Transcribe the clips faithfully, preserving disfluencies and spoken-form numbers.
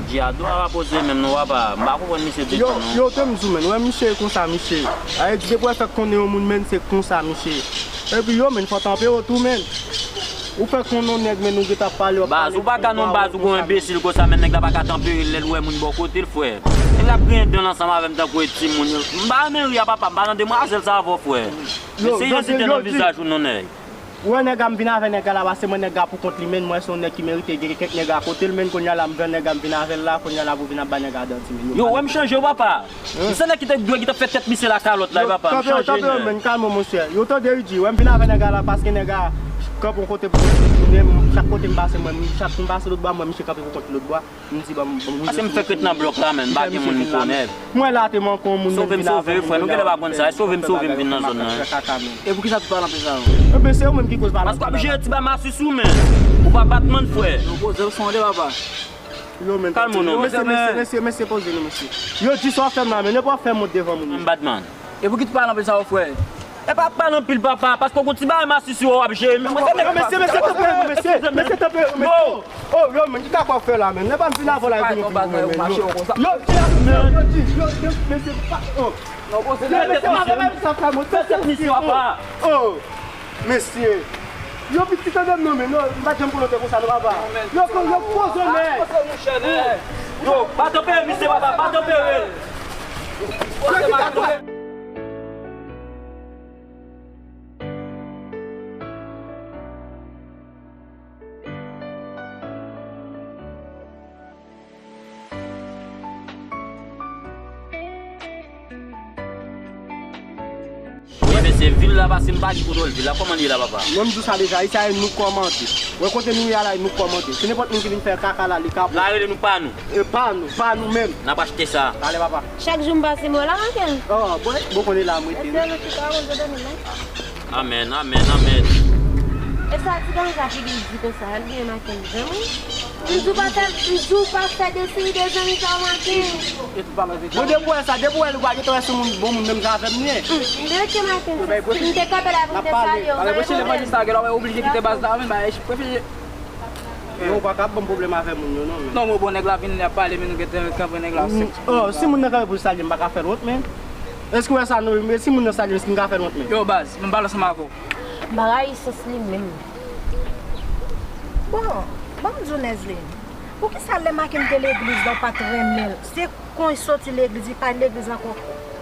Jado a pa poze menm non papa, m pa konprann misye ditou non. Yo, yo te m di w menn, wè misye e konsa misye. Sa vle di depi w fèk konnen yon moun menn se konsa misye. Epi yo menn fò tanpe yo tou menn. Ou fèk konnen yon nèg menn ou gentan ap pale, w ap pale. Baz, ou pa ka non baz, ou gon enbesil konsa menn, nèg la pa ka tanpere l lè l wè moun bò kote l frè. Nèg la ap griyen dan l ansanm avè m tankou e timoun yo. M pa renmen ri a papa, m pa nan demwazèl sa avè w frè. Mesye yo site nan vizaj ou non nèg. Ou wè nèg la m vin avè nèg la la, paske mwen nèg la pou kont li menn, mwen se yon nèg ki merite gen kèk nèg akote l menn, kounye a la m vin nèg la m vin avè l la, kounye a la pou vin ap bay nèg la danti menn. Yo, wè m chanje wi papa. M se nèg ki te dwe ki t ap fè tèt misye la kalòt la wi papa, m chanje nèg. Yo, tanpe yo menn, kalme w monchè. Yo tande Ridji, wè m vin avè nèg la la, paske nèg la kanpe yon kote pou kont li menn, chak kote m pase mwen, chak m pase lòt bò a, m wè misye kanpe pou kont li lòt bò a. M di ban m, ban m. Paske m fèk ret nan blòk la, men m pa gen moun m konnen. Mwen la te manke yon moun. Sove m sove wi frè, nou genlè pa konn sa, sove m sove m vin nan zòn nan. E poukisa tout pale anpil sa yo? Ebyen se ou menm ki koz pale. Paske w ap jere ti bay masisi w men. Ou pa bat man frè. Yo poze w sonde papa. Yo menm. Kalme w non. Mesye, mesye, mesye, mesye, poze nou mesye. Yo di sa w ap fè m la, men nou pa fè m wont devan moun yo. M bat man. E poukisa tout pale anpil sa yo frè? E pa pale anpil papa, paske w gon ti bagay masisi w ap jere. Men mwen se nèg. Mesye, mesye, tanpe nou mesye. Mesye, tanpe nou mesye. Oh, yo, men, ki kaka w ap fè la, men? Lè pa m vin avè w la, vin pou mwen, men. Yo, yo, yo, yo, di, yo, yo, mesye, pa, oh. Yo, mesye, pa fè bagay sa, frè, mwen. Fè tèt misye, papa. Oh, mesye. Yo, pitit, tande m non, men, non, m pa janm konn w te konsa, non, papa. Yo, yo, poze w, men. Yo, pa tanpere misye, papa, pa tanpere. Yo, ki kaka w ap Wi, men se vil la, paske m pa gen kontwòl vil la. Kòman li ye la, papa? Mwen, m di w sa deja, isi a, e nou k kòmande. Wè kote nou ye a la, e nou k kòmande. Se nenpòt moun ki vin fè kaka la, li ka pran. La, rele nou pa nou. E pa nou, pa nou menm. N ap achte sa. Ale, papa. Chak jou m pase m wè la, Michael. Oh, bon, bon, konnen la, m rete. Èske nou chita, bon, Jodani, non? Amèn, amèn, amèn. E sa ti gason sa figi l di konsa, l gen Michael zanmi? M di w pa fè, m di w pa fè de seri de zanmi sa w manke. Bon, depi w wè sa, depi w wè nou pa gentan wè se moun, bon moun menm jan avè m li ye. M te kanpe la pou m te salye w. Alè, mwen se levanjis la, gen lè w oblije kite baz la, men bagay prefere. Yo, ou pa ka ap ban m pwoblèm avè moun yo, non, men. Non, mwen bon nèg la vin, li ap pale, men nou gentan kanpe nèg la sèk. Oh, si moun nan kanpe pou l salye m, m pa ka fè l wont, men. Èske w wè sa, non, men si moun nan salye m, èske m ka fè l wont, men? Yo, baz, men m pale ansanm avè w. M pa rayi sans li menm. Bon, ban m di w, Neslin, poukisa lè Makenn te legliz la, w pa t renmen l? Se kon l soti legliz, li pa legliz ankò.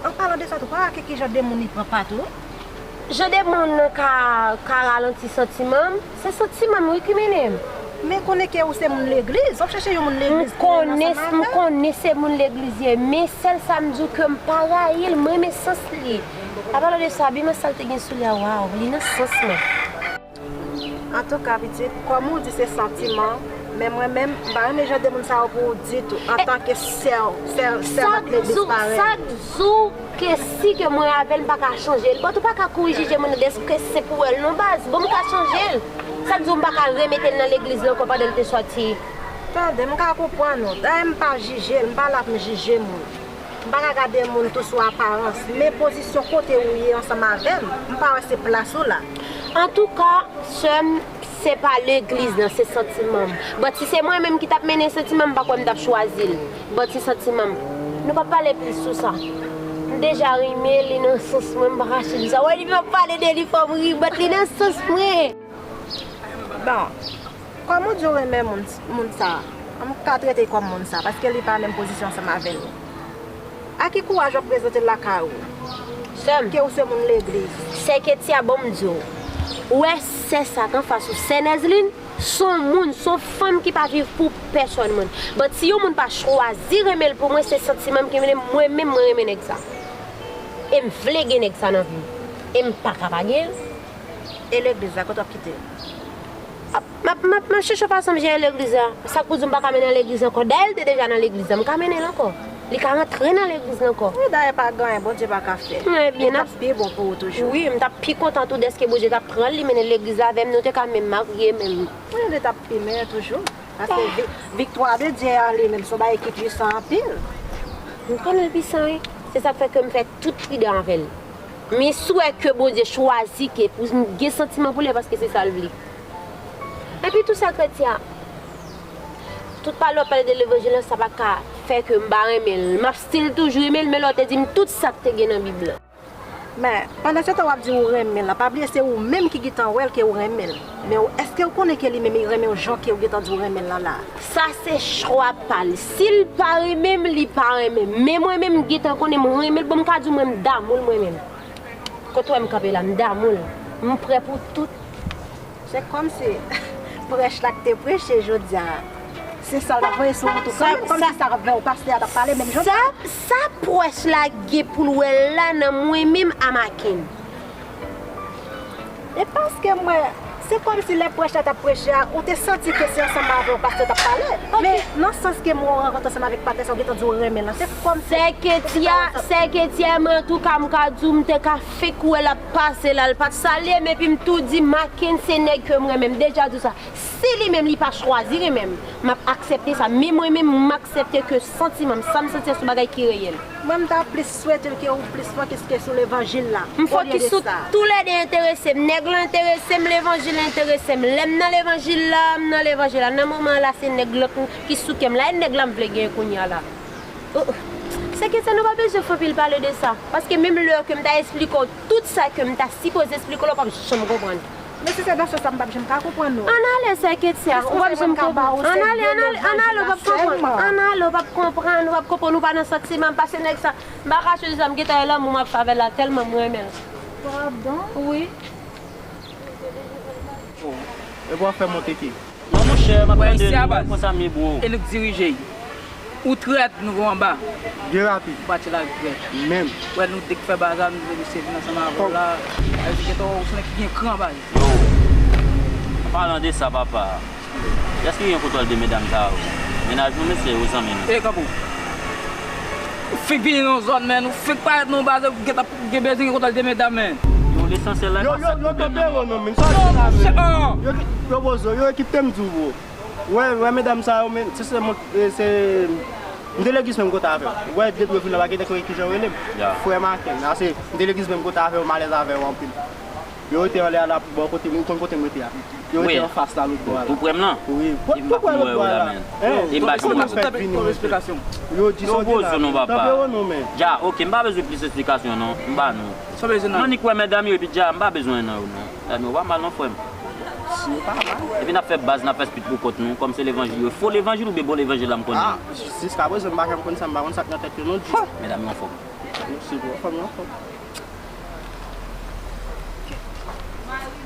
An palan de sa tou, pa wè ki jan de moun li pran pa tou? Jan de moun nan ka, ka ralanti santiman m, se santiman m wi ki mennen m. Men konnen ke ou se moun legliz, w ap chache yon moun legliz pou mennen ansanm avè l. M konnen se moun legliz ye, men sèl sa m di w ke m pa rayi l, m renmen sans li. An palan de sa, biman sa l te gen sou li a, waw, li nan sans mwen. Antouka, pitit, kòm ou di se santiman, men mwen menm, m pa renmen jan de moun sa yo pou ou ditou, antanke sè w, sè, sèvant legliz parèy. Sa k di w ke si ke mwen avè l, m pa ka chanje l. But ou pa ka kouri jije moun nan dèske se pou wè l non baz. Bon, m ka chanje l. Sa k di w m pa ka remete l nan legliz la ankò pandan l te sòti? Tande, m ka konprann ou. Dayè m pa jije l, m pa la pou m jije moun. M pa ka gade moun tou sou aparans, men pozisyon kote ou ye ansanm avè m, m pa wè se plas ou la. Antouka, sè m, se pa legliz nan, se santiman m. But si se mwen menm ki t ap mennen santiman m, m pa kwè m t ap chwazi l. But se santiman m. Nou pa pale plis sou sa. M deja renmen l, li nan sans mwen, m pa ka chanje sa. Wè, depi m ap pale de li, fò m ri, but li nan sans mwen. Bon, kòm ou di w renmen moun, moun sa, m ka trete l kòm moun sa, paske li pa menm pozisyon ansanm avè nou. A ki kouraj w ap prezante l lakay ou? Sè m. Ke ou se moun legliz. Sè Ketia, bon m di w. Ou wè sè sa k anfas ou, sè Neslin, s on moun, s on fanm ki pa viv pou pèsòn moun. But si yon moun pa chwazi renmen l pou mwen, se santiman m ki mennen m, mwen menm mwen renmen nèg sa. E m vle gen nèg sa nan vi m. E m pa ka pa gen l. E legliz la, kote w ap kite l? M ap, m ap, m ap chèche fason m jere legliz la. Sa k pou di m pa ka mennen l nan legliz ankò? Dayè, l te deja nan legliz la. M ka mennen l ankò. Li ka rantre nan legliz la ankò. Wi, dayè, pa gen anyen Bondye pa ka fè. Ebyen, li t ap pi bon pou ou toujou. Wi, m t ap pi kontan tou dèske Bondye t ap pran l, li mennen l legliz la avè m, nou te ka menm marye menm. Wi, li t ap pi meyè toujou. Paske vi-, viktwa de Dye a li menm, s on bagay ki pwisan anpil. M konnen l pwisan, wi. Se sa k fè ke m fè tout pridan avè l. Men si w wè ke Bondye chwazi ke pou m gen santiman pou li, paske se sa l vle. Epi tou sa, Ketia, Tout pale w ap pale de levanjil lan, sa pa ka fè ke m pa renmen l. M ap still toujou renmen l, men lè w te di m tout sa k te gen nan Bib lan. Men, pandan se tan w ap di ou renmen l lan, pa bliye se ou menm ki gentan wè l ke ou renmen l. Men w, èske w konnen ke li menm li renmen w jan ke ou gentan di ou renmen l lan la? Sa se chwa pa l. Si l pa renmen m, li pa renmen m. Men mwen menm, m gentan konnen m renmen l. Bon, m ka di w mwen, m damou l mwen menm. Kote w wè m kanpe la, m damou l. M prè pou tout. Se kòmsi prèch la k te preche jodi a, se sa l t ap voye sou wout ou kanmenm, kòmsi sa k ap fè w pastè a t ap pale menm jan. Sa, sa prèch la gen pou l wè la nan mwen menm a Maken. E paske mwen, se kòmsi lè prèch la t ap preche a, ou te santi ke se ansanm avè w pastè t ap pale. Men nan sans ke mwen rankontre ansanm avèk pastè sa, ou gentan di w renmen l lan, se kòmsi. Sè Ketia, sè Ketia, men antouka, m ka di w, m te ka fenk wè l ap pase la, l pa t salye m, epi m tou di, Maken se nèg ke m renmen, m deja di w sa. Si li menm li pa chwazi renmen m, m ap aksepte sa. Men mwen menm, m aksepte ke santiman m, sa m santi an se yon bagay ki reyèl. Mwen, m ta plis swete ke ou plis fokis ke sou levanjil la, olye de sa. M fokis sou toulède enterese m. Nèg lan enterese m, levanjil la enterese m. Lè m nan levanjil la, m nan levanjil la. Nan moman an la, se nèg lòt ki sou kè m la. E nèg la m vle genyen kounye a la. Oh, oh. Sè Ketia, nou pa bezwen fè anpil pale de sa. Paske menm lè ke m ta esplike w tout sa ke m ta sipoze esplike w la, w p ap janm konprann. Men si se nan sans sa, m p ap janm ka konprann ou. Ann ale, sè Ketia, ou p ap janm konprann. Ann ale, ann ale, ann ale, ou p ap konprann. Ann ale, ou p ap konprann, ou p ap konprann, ou pa nan santiman, m pase nèg sa. M pa ka chwazi sa, m gentan wè lanmou m ap fè avè l la, tèlman m renmen l. Padon? Wi. Oh, e pou w ap fè monte ki? Non, monchè, m ap tande nou, konsa m ye, bro. E nou k dirije. Ou trèt, nou voye w anba. Byen rapid. Ou pati la trèt. Menm. Wè, nou te k fè bagay, nou vle misye vin ansanm avè w la. Sa vle di gentan, ou se nèg ki gen kran, baz. Yo, an palan de sa, papa, èske gen kontwòl de medam sa yo? Mennaj nou, mesye, yo zanmi nou. E, kanpe w. Ou fenk vini nan zòn, men, ou fenk parèt nan yon baz, ou gentan gen bezwen gen kontwòl de medam, men. Yo, lesansyèl la, yo, yo, yo tonbe yo, non, men, sa di la, men. Yo, yo, yo, bozo, yo, ekip te m di w, bro. Wè, wè, medam sa yo, men, se, se, se, m te legliz menm kote avè w. Wè, depi yo vin la, pa gen nèg ki jan rele m. Frè Maken, ase, m te legliz menm kote avè w, m alèz avè w anpil. Yo rete anlè a la, bò kote m, ou konn kote m rete a. Yo rete anfas la, lòt bò a la. Tou prè m lan? Wi, tou prè lòt bò a la. Hein? Yo di sa w di la. Tanpri non, men. Dja, ok, m pa bezwen plis esplikasyon, non. M ba nou. Sa w bezwen nan? Mwen nik wè medam yo, epi dja, m pa bezwen nan yo, non. Medam yo pa mal, non, frè m. Yo pa mal. Epi n ap fè baz, n ap fè spit pou kont nou, kòm se levanjil yo. Fo levanjil oubyen bon levanjil la, m konnen. Ah, jiskaprezan, m pa janm konn sa, m pa konn sa k nan tèt yo, non, di. Medam yo anfòm. Mèsi, bro. Anfòm, yo anfòm.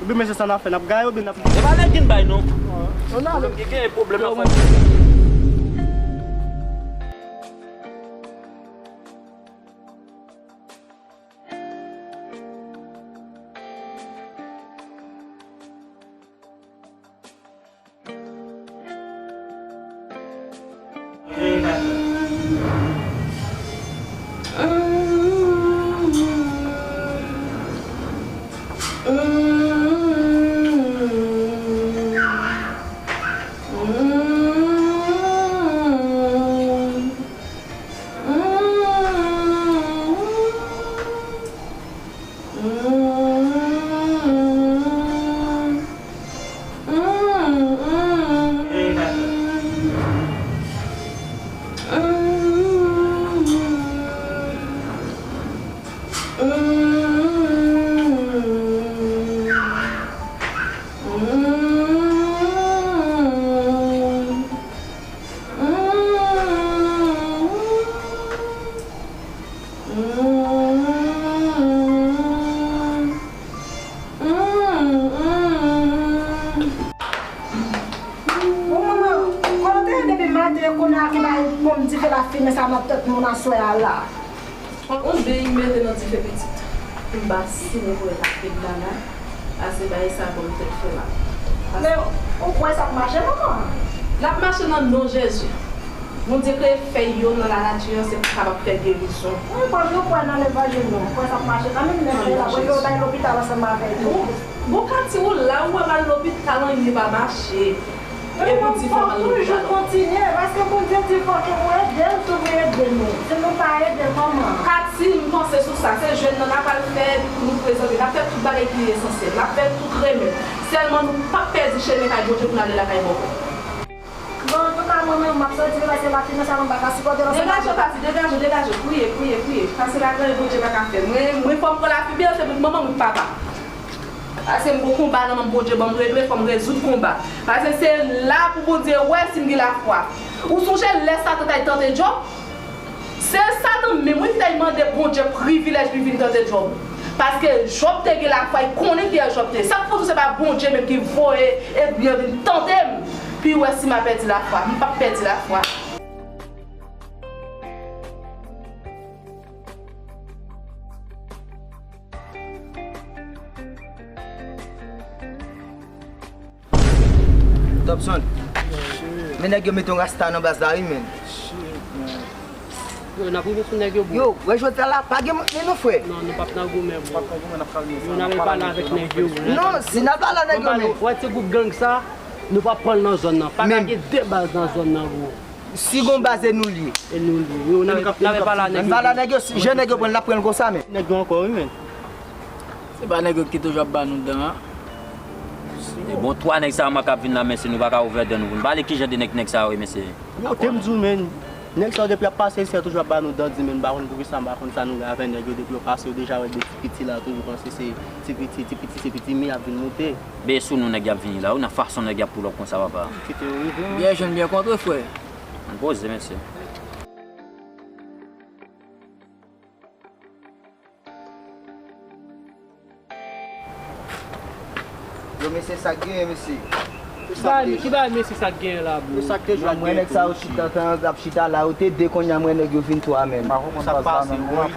Oubyen men se sa n ap fè, n ap gaye oubyen n ap... E pa lè ki n bay non. Pwoblèm ki gen, pwoblèm nan fò. Bon, manman, kote w te ye depi maten, kounye a ki bay bon dife lafimen sa nan tèt moun aswè a la? On beny mete nan dife pitit. M pa sipoze wè lafimen la la. Ase bay sa bon tèt fè la. Men, ou kwè sa ap mache, manman? L ap mache nan non Jezi. Bondye kreye fèy yo nan lanati an, se pou kapab fè gerizon. Wi, bon, nou kwè nan levanjil, nou kwè sa ap mache kanmenm, men fèy la, bon, yo bay lopital ansanm avè yo. Bon, Kati, ou la, ou wè m al lopital, anyen pa mache. E pou di fò m al lopital. Toujou kontinye, paske Bondye di fò ke ou ede l, si w vle ede nou. Si nou pa ede l, kòman? Kati, m panse sou sa. Se jèn nan n ap al fè, nou prezante, n ap fè tout bagay ki esansyèl. N ap fè tout renmen. Sèlman nou p ap pèdi chemen kay Bondye pou n ale lakay bòkò. Bon, antouka, Mwen menm, m ap soti, paske lafimen sa, mwen pa ka sipòte nan sèman. Degaje w, Tati, degaje w, degaje w. Priye, priye, priye. Paske pa gen anyen Bondye pa ka fè. Mwen, mwen fò m pran lafimen, se pou manman m, pou papa. Paske m gon konba nan men m, Bondye ban m, redwe, fò m rezoud konba. Paske se la pou Bondye wè si m gen lafwa. Ou sonje lè Satan t al tante Jòb? Se Satan menm, wi, ki t al mande Bondye privilèj pou l vin tante Jòb. Paske Jòb te gen lafwa, li konnen kiyès Jòb te ye. Sa k fè w di se pa Bondye menm ki voye ènmi an vin tante m? Pou w wè si m a pèdi lafwa. M p ap pèdi lafwa. Topson. Men nèg yo mete yon rasta nan baz la, wi, men. Yo, n ap rive sou nèg yo, bro. Yo, wè jodi a la, pa gen men non, frè. Non, nou p ap nan goumen, bro. Yo, n ap pale avèk nèg yo, bro. Non, si n ap pale nèg yo, men. Wè ti gwoup gang sa, nou p ap pran l nan zòn nan. Pa ka gen de baz nan zòn nan, bro. Si gon baz e nou l ye. E nou l ye. Yo, n ap pale a nèg yo. N pale a nèg yo, si jan nèg yo pran l, n ap pran l konsa, men. Nèg yo ankò, wi, men. Se pa nèg yo ki toujou ap ba nou dan an. E bon, twa nèg sa yo, mwen k ap vin la, mesye, nou pa ka ouvè dan nou pou n pale kijan de nèg, nèg sa yo ye, mesye. Yo, te m di w, men, nèg sa yo depi y ap pase isi a toujou ap ba nou dan di, men, m pa konn poukisa, m pa konn sa nou gen avè nèg yo, depi yo pase, yo deja wè de ti piti la, yo toujou panse se ti piti, ti piti, ti piti, men y ap vin moute. Be sou nou nèg y ap vini la, wi, nan fason nèg y ap pull up konsa, papa. Kite yo rive, wi. Byen jwenn, byen kontre, frè. Ann poze, mesye. Yo, mesye, sa k genyen, mesye? Ki bagay, ki bagay, mesye, sa k genyen la, bro? Yo, sa k te jwe ak mwen, nèg sa yo chita, tan, ap chita la, yo te de, kounye a mwen, nèg yo vin twa, menm. Sa k pase, bro?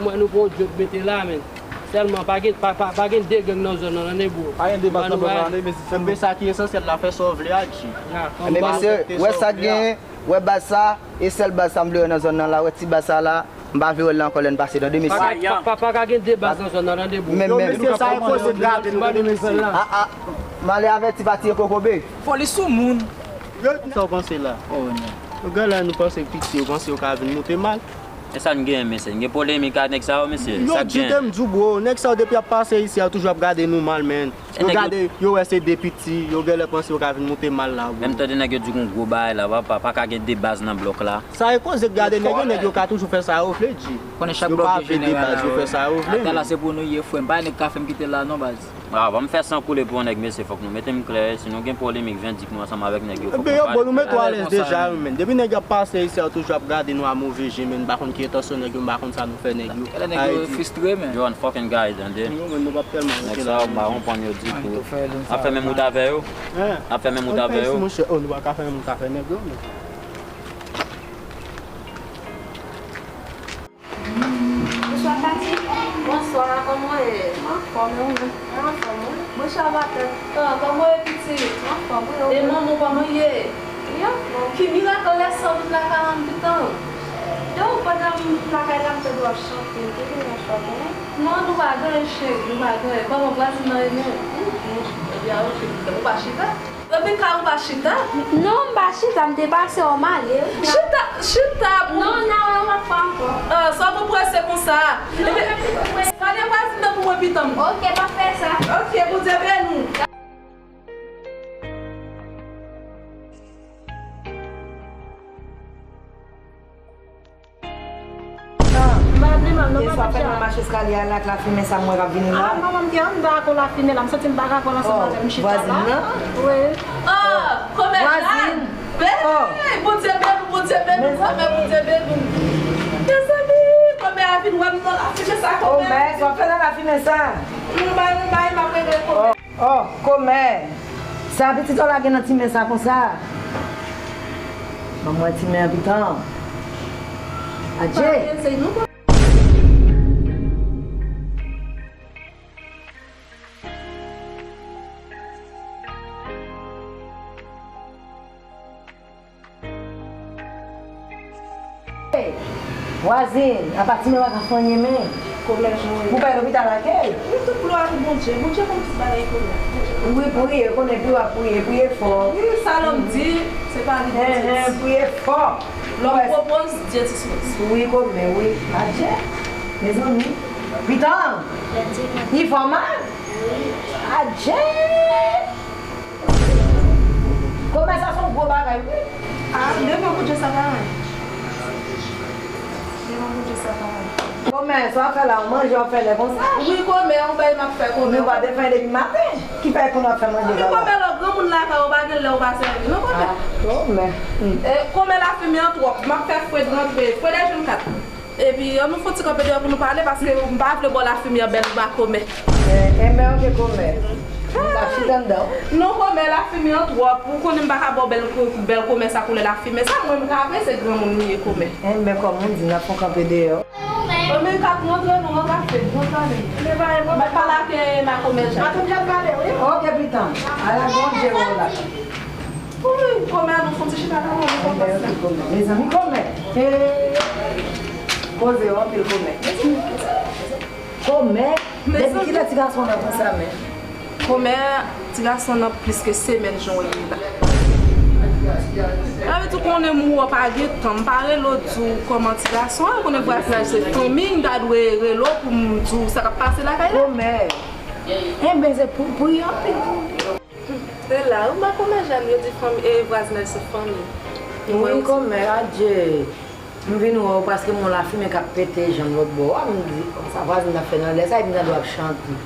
Mwen, nou pran yon djòb mete la, men. Sèlman, pa gen, pa, pa, pa gen de gang nan zòn nan, tande, bro. Pa gen de baz nan zòn nan, tande, mesye. Sa ki esansyèl la, fè sa w vle a, G. Men, mesye, wè sa k genyen, wè baz sa, e sèl baz sa m vle wè nan zòn nan la, wè ti baz sa la. M pa vle wè l la ankò lè n pase, tande, mesye. Pa, pa, pa, pa ka gen de baz nan zòn nan, tande, bro. Menm, menm. Mesye, sa e koze gade nou, tande, mesye. A, a, malè avèti pa tiye kokobe. Fò li sou moun. Sa w panse la? Oh, non. Yo gen lè nou panse piti, yo panse yo ka vin moute mal. E sa n gen, mesye? N gen polemik ak nèg sa yo, mesye? Yo, sa k gen? Yo di te m di w, bro, nèg sa yo depi y ap pase isi a, yo toujou ap gade nou mal, men. Yo gade, yo wè se de piti, yo genlè panse yo ka vin moute mal la, bro. Menm tande nèg yo di gon gwo bagay la, papa, pa ka gen de baz nan blòk la. Sa e koze k gade nèg yo, nèg yo ka toujou fè sa yo vle, G. Konnen chak blòk gen jeneral la, yo fè sa yo vle. Atè la se pou nou ye, frè m. Pa nèg ka fè m kite la non, baz. A, ban m fè san koule pou yon nèg, mesye, fòk nou mete m klè. Si nou gen polemik, vendik nou ansanm avèk nèg yo, fòk nou pale. Epi yo, bro, nou met ou alèz deja, wi, men. Depi nèg yo ap pase isi a, yo toujou ap gade nou a move je, men. M pa konn ki entansyon nèg yo, m pa konn sa nou fè nèg yo. Nèg yo fristre, men. Yo, an fucking guy, tande. Nèg sa yo, m pa konprann yo ditou. N ap fè menm wout avè yo? N ap fè menm wout avè yo? Monchè, oh, nou pa ka fè menm wout avè nèg yo, men. Bonswa, Tati. Bonswa, kòman w ye? Anfòm, e ou menm? Anfòm, wi. Bonswa, matant. Ah, kòman w ye, pitit? Anfòm, wi, e ou menm? E manman w, kòman l ye? Li anfòm. Ki mirak lè sa w vin lakay la, m pitan? Yo, pandan m lakay la, m tande w ap chante. Ki mirak sa w genyen? Non, nou pa gen anyen, cheri, nou pa gen anyen. Kòman vwazin nan ye menm? Ebyen, ok, pitit, ou pa chita? Rebecca, ou pa chita? Non, m pa chita, m te pase w, m ale. Chita, chita pou... Non, n a wè w lòt fwa ankò. Ah, sa w prese konsa? Ebyen, salye vwazin nan pou mwen, pitit. Ok, m ap fè sa. Ok, Bondye beni w. M pa vle mal non, madanm Chara. E sa fè nan mache eskalye a la ak lafimen sa m wè k ap vini la? Ah, manman m gen anndan ak yon lafimen la. M santi m pa ka pran l ansanm avè m chita la. Vwazin nan? Wi. Oh, kòmè Jeanne! Hey, Bondye beni w, Bondye beni w, kòmè, Bondye beni w. Mezanmi, kòmè a vin wè m nan lafimen sa, kòmè. Kòmè, sa w ap fè nan lafimen sa? M bay yon bay, m ap regle kòmè. Oh, kòmè! Sa pitit ou lage nan ti men sa konsa? Ban mwen ti men an pitan. Adje! Vwazin, apa ti men pa ka fè anyen men. Kòmè Jeanne. Ou bay lopital akèy? Wi, tout glwa pou Bondye. Bondye konn tout bagay, kòmè. Wi, priye, konnen pi w ap priye, priye fò. Wi, sa lòm di, se pa li Bondye di. Priye fò. Lòm pwopoz, Dye dispoze. Wi, kòmè, wi. Adje. Mezanmi. Pitan. Li fè w mal? Adje. Komè, sa se yon gwo bagay, wi. Ah, devan Bondye sa pa anyen. Devan Bondye sa pa anyen. Komè, sa w ap fè la, w manje, w ap fè lè konsa? Wi, komè, yon bagay m ap fè, komè. Nou pa te fè depi maten. Ki fè kounye w ap fè manje la? Komè, lè w granmoun lakay ou, pa gen lè ou pa sèvi, non, komè? Ah, komè. Hmm. E, komè, lafimi an twòp. M ap fè Fred rantre. Fred e June kat. Epi, ann nou fè yon ti kanpe deyò pou nou pale, paske m pa vle bò lafimi an bèl ba komè. Eh, enben, ok, komè. M ap chita anndan. Non, komè, lafimi an twòp. Ou konnen m pa ka bò bèl ko-, bèl komè sa koulè lafimi. Sa mwen, m ka apresye granmoun m ye, komè. Enben, kòm ou di, n ap fè yon kanpe deyò. Komè, kat, rantre non, rantre, rantre ale. M ap pale ak, eh, makomè Jan. Makomè Jan pale, wi. Ok, pitan. Ala Bondye wè w la. Wi, komè, nou fè yon ti chita la, nou konn pase. Mezanmi, komè. Eh, koze yo anpil, komè. Komè, depi kilè ti gason nan konsa menm? Komè, ti gason nan plis ke semèn jan w ye la. Sa vle di, ou konnen m wè w pa gen tan. M pa rele w di w kòman ti gason an, ou konnen vwazinaj se fanmi, m ta dwe rele w pou m di w sa k ap pase lakay la. Komè, enben se pou, pou yo anpil pou Se la, wi, makomè Jan, yo di fanmi, e, vwazinaj se fanmi. Wi, komè, adje. M vin wè w paske m wè yon lafimen k ap pete jan lòt bò a, m di, kòman sa vwazin ap fè nan lè sa, epi m tande w ap chante.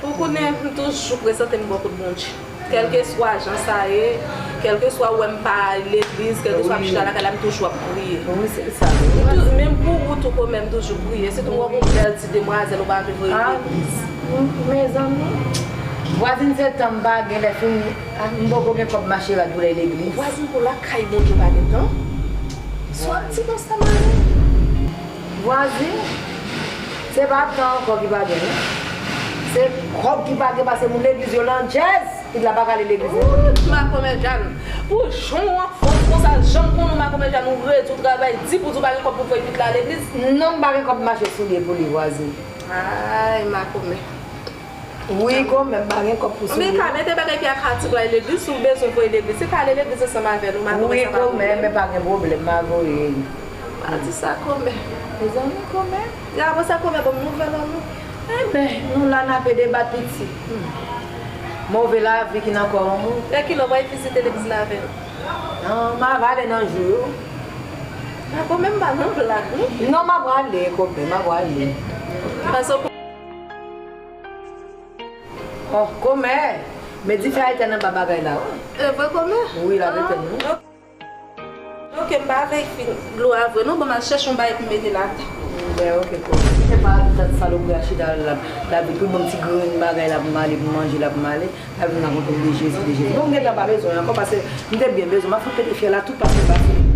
Ou konnen, m toujou prezante m bò kot Bondye. Kèlkeswa jan sa ye, kèlkeswa ou wè m pa legliz, kèlkeswa m chita lakay la, m toujou ap priye. Wi, se sa. M tou-, menm pou ou tou, komè, m toujou priye. Sitou m wè yon bèl ti demwazèl, ou pa vle voye legliz. M, mezanmi, vwazin se tan m pa gen lè fini. Ah, m poko gen kòb mache rad pou l al legliz. Vwazin pou lakay Bondye pa gen tan. Soti konsa, mare. Vwazin, se pa tan ankò ki pa gen, non. Se kòb ki pa gen, paske moun legliz yo landjèz, ki la pa ka al legliz. Wout, makomè Jan. Pou jan w anfòm konsa, jan m konnen w, makomè Jan, ou redi, ou travay di pou di w pa gen kòb pou voye pitit la al legliz. Non, m pa gen kòb mache soulye pou li, vwazin. Ay, makomè. Wi, komè, m pa gen kòb pou soulye. Men ka mete bagay ki ak atik la legliz, si w bezwen voye legliz, se ka ale legliz ansanm avè nou, makomè, sa pa pwoblèm. Wi, komè, men pa gen pwoblèm, m a voye. Pa di sa, komè. Mezanmi, komè. E apre sa, komè, ban m nouvèl an nou. Enben, nou la n ape debat pitit. Hmm. Move lavi ki nan kò an moun. E kilè w pral vizite legliz la avè nou? Non, m a prale nan jou yo. A, komè, m pa nan blag, non. Non, m a prale, komè, m a prale. Paske Oh, komè, men dife a etèn anba bagay la, wi. E vre, komè? Wi, l ap etèn, wi. Ah, ok. Ok, m pa vle fin dlo a vre, non, bon, m al chèche yon bagay pou m mete la. Ben, ok, komè. Se pa tan salopri a chita la, l ap vin pou bon ti grenn bagay la pou m ale, pou m manje la, pou m ale. L ap vin rakonte m de Jezi, de Jezi. Bon, m gentan pa bezwen ankò, paske m te byen bezwen. M ap fè pete fyèl la tout, paske m pa fini.